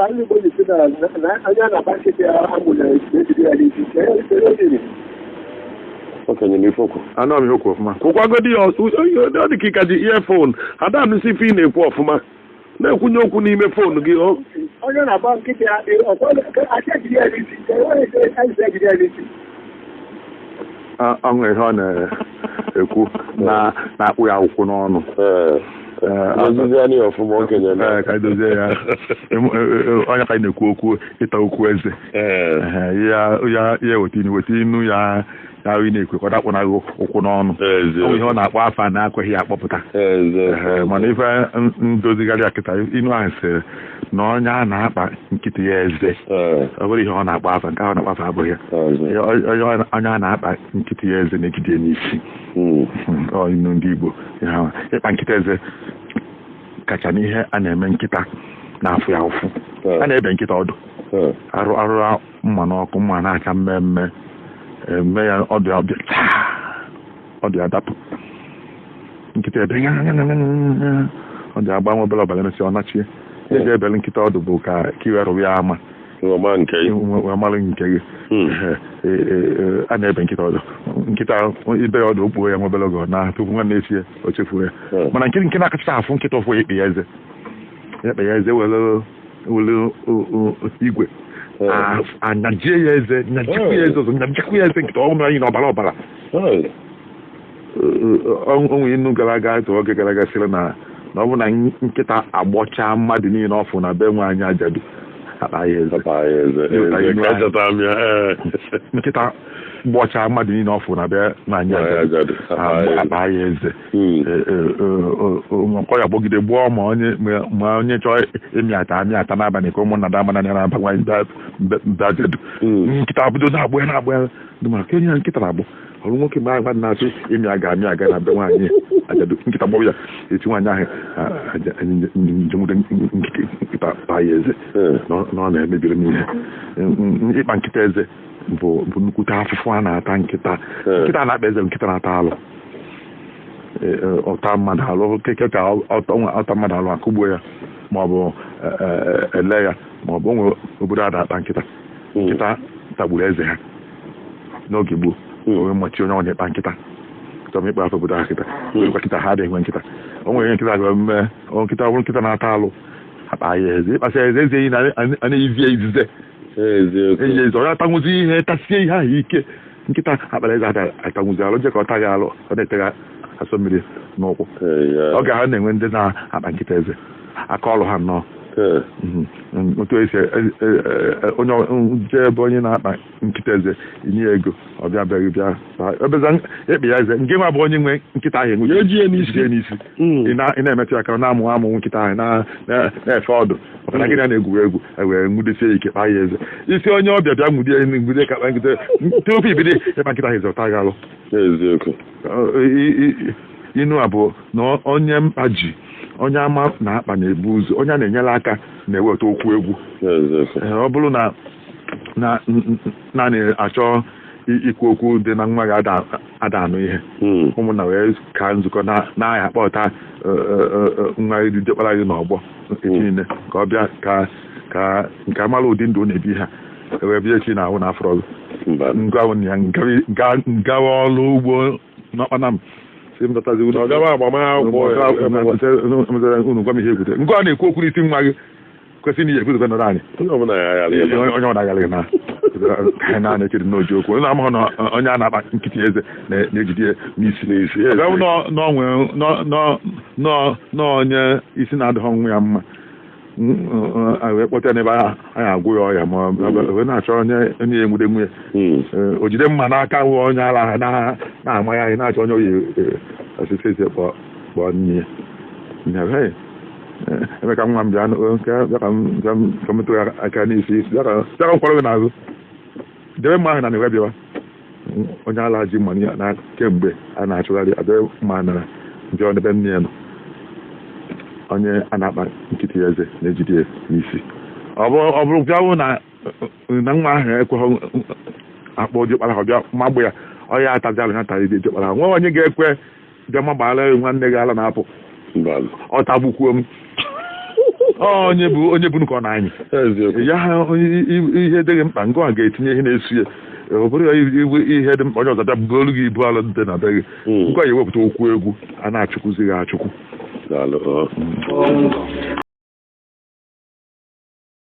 Ka ndị Igbo ji sị na onye a na-akpa nkịtị ya amụnyere na-ejide ya n'isi. Ka ihe ihe o mere. Okenye na ifokwu. Anụ m ihe okwu ọfụma. Kwụkwagodi ya ọ dị ka ị ka ji earphone ada anụsị ife ị na-ekwu ọfụma, na-ekwunye okwu n'ime phone gị o. Onye na-agba nkịtị ya ọkwa aka ejide ya n'isi. Ka ihe esi ejide ya n'isi. Ọṅụ ihe ọ na-ekwu na na-akpụ ya ụkwụ n'ọnụ. Dozizie ya ọfụma, okenye na. Ee, ka anyị dozie ya. Onye ka anyị na-ekwu okwu ịta okwu eze. Ehe, ya ya ya eweta inu, weta inu ya ya ị na-ekwe ka ọ dakpụ na gị ụkwụ n'ọnụ. Ọ bụ ihe ọ na-akpọ afa na-akweghị ya akpọpụta. Ehe, mana ife ndozigharị ya kịta, inu ahụ sịrị na onye a na-akpa nkịtị ya eze, ọ bụrụ ihe ọ na-akpọ afa, nke ahụ ọ na-akpọ afa abụghị ya. Onye a na-akpa nkịtị ya eze na-egide n'isi. Ọ inu ndị Igbo ihe ahụ. Ịkpa nkịta eze kacha n'ihe a na-eme nkịta na-afụ ya ụfụ. A na-ebe nkịta ọdụ, arụ arụ mma n'ọkụ, mma na-acha mmemme, eme ya ọdụ ya ọbịa taa, ọdụ ya dapụ, nkịta ebe nya nya nya nya nya, ọ dị agba nwa obere ọbara, emesịa ọ nachie. Ihe eji ebele nkịta ọdụ bụ ka iwe rụrụ ya ama. Ọma nke gị. Wee mara nke gị. Ehe, a na-ebe nkịta ọdụ, nkịta ibe ya ọdụ, okpuo ya nwa obere oge, ọ na tupu nwanne echi o chefuo ya. Mana nke na-akacha afụ nkịta ụfụ, ikpe ya eze, ekpe ya eze, were igwe anyajie ya eze, nyajikwu ya eze ọzọ, nyajikwu ya eze, nkịta ọnwụ anyị na ọbara ọbara. Onwe inu gara aga otu oge gara aga sịrị na ọ bụ na nkịta agbọchaa mmadụ niile ọfụ na be nwaanyị ajadu, akpa ya eze. Akpa ya eze. Ịghọta Eze, inu ka ahụ? echetara m ya, ee. Nkịta gbọchaa mmadụ niile ọfụ na be nwaanyị Nwaanyị ajadu, ajadu, akpa ya eze. Akpa ya eze. Nkọ ya gbọgide gbụọ ma onye chọọ ịmị ata amị ata n'abalị ka ụmụnna da mana ya na-aba nwaanyị mbe ajadu. Nkịta bido na-agbụ ya, na-agbụ ya, ndị mara ka enye ya nkịta na-agbụ ọrụ nwoke mgbe ahụ na-asị ịmị aga amị aga na be nwaanyị ajadu, nkịta gbọrọ ya eti nwaanyị ahụ njemude nkịta taa ya eze. Na ọ na-emebiri m ihe. Ịkpa nkịta eze bụ nnukwute afụfụ a na-ata nkịta. Nkịta na-akpa eze bụ nkịta na-ata alụ. Ọta mmadụ alụ keke ka ọta mmadụ alụ, akụgbuo ya maọbụ ele ya, maọbụ onwe obodo a na-akpa nkịta. Nkịta tagburu eze ha n'oge gboo. O wee mmachi onye ọ na-ekpa nkịta chọrọ ịkpa afọ obodo ahụ kịta ekwa nkịta ha adịghị enwe nkịta. O nwere nkịta ga mme ọ nkịta ọ bụrụ nkịta na-ata alụ, akpa ya eze. Ịkpasị ya eze, eze enyi na a na-eyizi ya izize. Eziokwu. Enyi eze ọ ya atanwụzi ihe tasie ihe ahụ ike. Nkịta akpara eze ada atanwụzi alụ je ka ọ taghị alụ, ọ na-etegha asọ mmiri n'ụkwụ. Oge ha na-enwe ndị na-akpa nkịta eze, aka ọrụ ha nnọọ. Otu esi onye jee ebe onye na-akpa nkịta eze, inye ya ego, ọ bịa bịa bịa ebeza ekpe ya eze nke nwa bụ onye nwe nkịta ahụ enwe. Ya eji ya n'isi. Ji ya n'isi. Ị na-emetụ ya aka, ọ na-amụ amụ nkịta ahụ na-efe ọdụ maka na gị na na-egwu egwu, e wee nwudesie ya ike, kpaa ya eze. Isi onye ọbịa bịa nwude nwude ka kpaa nkịta tupu ibido ịkpa nkịta ahụ eze, ọ taghị alụ. Inu a bụ na onye mkpa ji onye ama na-akpa na-ebu ụzọ, onye a na-enyere aka na-eweta okwu egwu. Ee, ọ bụrụ na na na-achọ ikwu okwu dị na nwa gị ada anụ ihe, ụmụnna wee ka nzukọ na-aya akpọta nwa gị diọkpara gị n'ọgbọ echi niile ka ọ bịa ka nke amara ụdị ndụ ọ na-ebi ha, wee bịa echi na ahụ na afọrọ gị. Mba. Ngwa ya ngawa ọrụ ugbo n'ọkpana m si m dọtazi Ọ gawa agbamakwụkwọ. Unu gwa m ihe ekwute ngwa a na-ekwu okwu n'isi nwa gị kwesịrị na ihe ekwute nọrọ anyị. Onye ọbụla ya ghara ịma. Onye ọ na-agara na naanị ekiri n'oji okwu onye na-amaghị na onye a na-akpa nkịtị eze na-ejide ya n'isi. N'isi. Ọ ga-abụ na onye isi na-adịghị ọnwụ ya mma, a wee kpọta ya n'ebe a agwụ ya ọya, ma ọ wee na-achọ onye onye ya enwude nwunye. O jide mma n'aka wụ onye ara ha na-ama ya anyị na-achọ onye oyi osisi eze kpọọ kpọọ nne ya. Nne ya, "Hey, Emeka nwa m, bịa bịa ka m metụ ya aka n'isi, bịa ka m kwọrọ gị n'azụ, debe mma ahụ na na bịawa." Onye ala ji mma ya na kemgbe a na-achụgharị adebe mma nara bịa n'ebe nne ya nọ. Onye a na-akpa nkịtị ya eze na-ejide ya n'isi. Ọ bụrụ bịa hụ na nwa ahụ ekweghị akpọ diọkpara ha bịa magbụ ya, ọ ya atazi alụ ya tara diọkpara ha. Nwa onye ga-ekwe bịa magbara nwanne gị ala na-apụ. Mba. Ọ tagbukwuo m. Ọ onye bụ onye bunu ka ọ na-anyị. Eziokwu. Ya ha ihe dịghị mkpa, ngwa ga-etinye ihe na-esu ya, ọ bụrụ ya iwu ihe dị mkpa, onye ọzọ bịa buolu gị ibu alụ dị na be gị. Ngwa ya ewepụta okwu egwu a na-achụkwuzi gị achụkwu. Daalụ. Ọ.